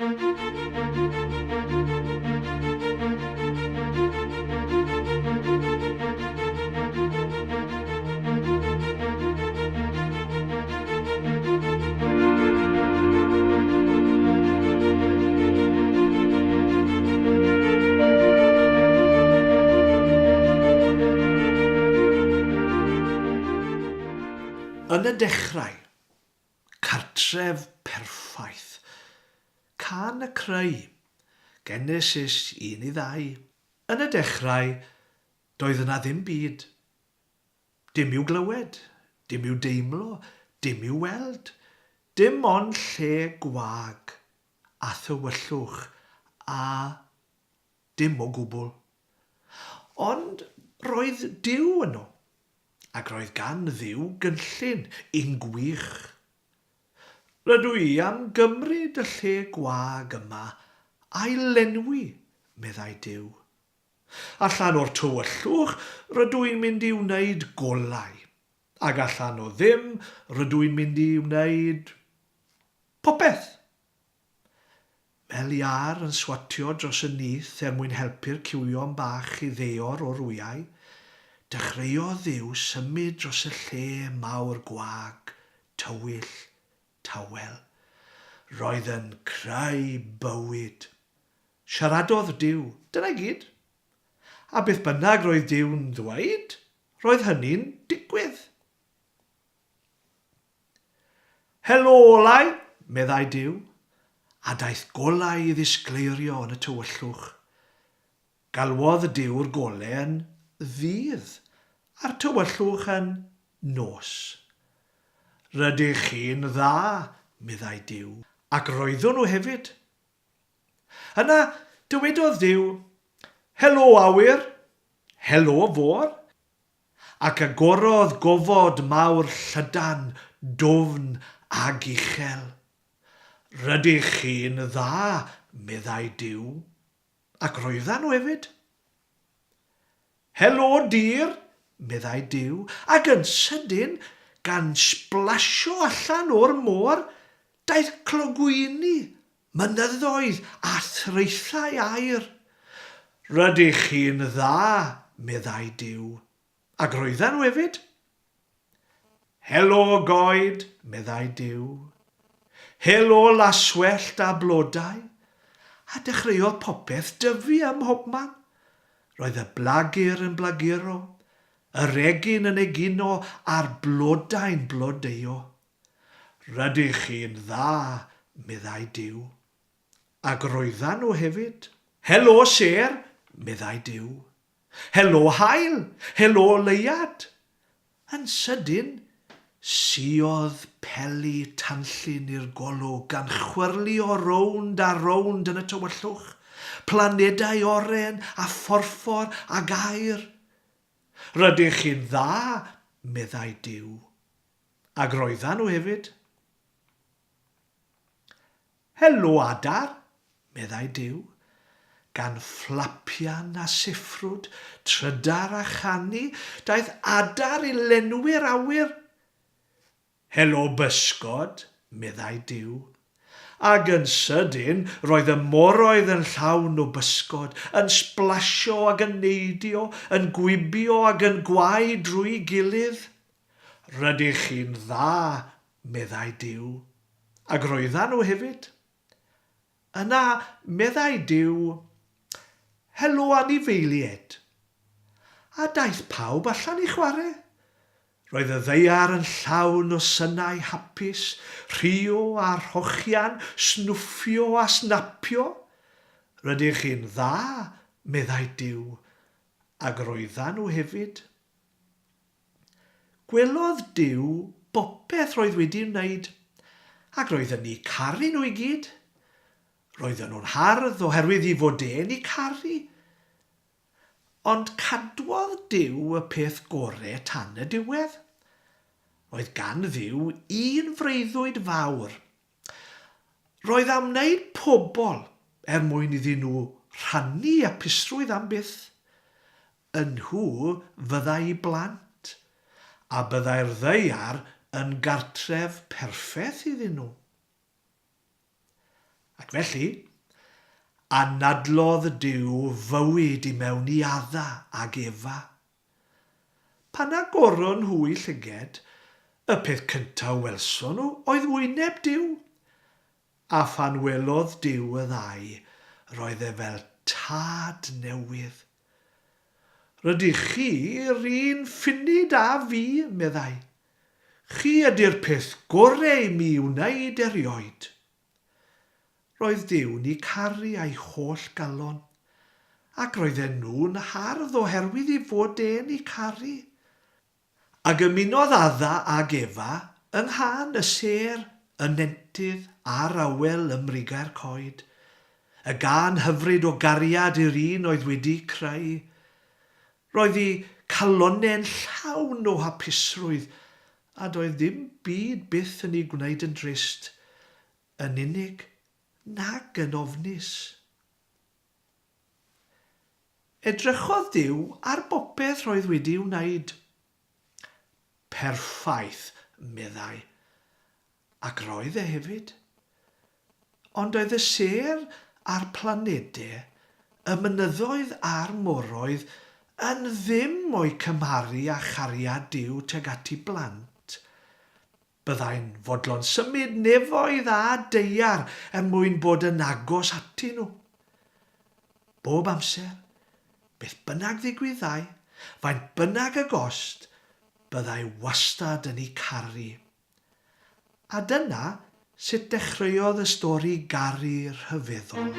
Yn y dechrau, Cartref perffaith. Cân y Creu. Genesis 1 i 2. Yn y dechrau, doedd yna ddim byd. Dim i'w glywed, dim i'w deimlo, dim i'w weld. Dim ond lle gwag, a thywyllwch, a dim o gwbl. Ond roedd Duw yno, ac roedd gan Dduw gynllun, un gwych. Rydw i am gymryd y lle gwag yma a'i lenwi, meddai Duw. Allan o'r tywyllwch rydw i'n mynd i wneud golau, ac allan o ddim rydw i'n mynd i wneud popeth. Fel iâr yn swatio dros y nyth er mwyn helpu'r cywion bach i ddeor o'r wyau, dechreuodd Dduw symud dros y lle mawr gwag, tywyll, tawel. Roedd yn creu bywyd. Siaradodd Duw, dyna i gyd. A beth bynnag roedd Duw'n ddweud, roedd hynny'n digwydd. Helo, olau! meddai Duw, a daeth golau i ddisgleirio yn y tywyllwch. Galwodd Duw'r gole yn ddydd, a'r tywyllwch yn nos. Rydych chi'n dda, meddai Duw, ac roeddwn nhw hefyd. Yna, dywedodd Duw, Helo, awyr! Helo, fôr! Ac agorodd gofod mawr llydan, dwfn ag uchel. Rydych chi'n dda, meddai Duw. Ac roeddan nhw hefyd. Helo, dir, meddai Duw, ac yn sydyn, gan sblasio allan o'r môr, daeth clogwyni Mynyddoedd a thraethau aur. Rydych chi'n dda, meddai Duw. Ac roeddan nhw hefyd. Helo, goed, meddai Duw. Helo, laswellt a blodau. A dechreuodd popeth dyfu ym mhobman. Roedd y blagur yn blaguro, yr egin yn egino a'r blodau'n blodeuo. Rydych chi'n dda, meddai Duw. Ac roeddan nhw hefyd. Helo, sêr, meddai Duw. Helo, haul! Helo, leuad! Yn sydyn, suodd peli tanllyn i'r golwg gan chwyrlïo rownd a rownd yn y tywyllwch, planedau oren a phorffor ag aur. Rydych chi'n dda, meddai Duw. Ac roeddan nhw hefyd. Helo, adar, meddai Duw, gan fflapian a siffrwd, trydar a chanu, daeth adar i lenwi'r awyr. Helo, bysgod, meddai Duw. Ac yn sydyn, roedd y moroedd yn llawn o bysgod, yn sblasio ac yn neidio, yn gwibio ac yn gwau drwy'i gilydd. Rydych chi'n dda, meddai Duw. Ac roeddan nhw hefyd. Yna, meddai Duw, Helo anifeiliaid. A daeth pawb allan i chwarae. Roedd y ddaear yn llawn o synau hapus, rhuo a rhochian, snwffio a snapio. Rydych chi'n dda, meddai Duw. Ac roeddan nhw hefyd. Gwelodd Duw bopeth roedd wedi wneud, ac roedd yn eu caru nhw i gyd. Roedden nhw'n hardd oherwydd i fod e'n eu caru. Ond cadwodd Duw y peth gore tan y diwedd. Roedd gan Dduw un freuddwyd fawr. Roedd am wneud pobl er mwyn iddyn nhw rhannu hapusrwydd am byth. Y nhw fyddai i blant, a byddai'r ddaear yn gartref perffeth iddyn nhw. Ac Ac felly, anadlodd Duw fywyd i mewn i Adda ag Efa. Pan agoron nhw'u llyged, y peth cyntaf welson nhw oedd wyneb Duw. A phan welodd Duw y ddau, roedd e fel tad newydd. Rydych chi 'r un ffunud â fi, meddai. Chi ydy'r peth gore i mi wneud erioed. Roedd Duw'n 'u caru â'i holl galon, ac roedden nhw'n hardd oherwydd 'i fod e'n 'u caru. Ac ymunodd Adda ag Efa yng nghân y sêr, y nentydd, a'r awel ym mrigau'r coed, y gân hyfryd o gariad i'r un oedd wedi'u creu. Roedd 'u calonnau'n llawn o hapusrwydd a doedd dim byd byth yn 'u gwneud yn drist, yn unig, nag yn ofnus. Edrychodd Duw ar bopeth roedd wedi'i wneud. Perffaith, meddai. Ac roedd e hefyd. Ond oedd y sêr a'r planedau, y mynyddoedd a'r moroedd yn ddim o'u cymharu â chariad Duw tuag at ei blant. Byddai'n fodlon symud nefoedd a daear er mwyn bod yn agos atyn nhw. Bob amser, beth bynnag ddigwyddai, faint bynnag y gost, byddai wastad yn eu caru. A dyna sut dechreuodd y stori garu rhyfeddol.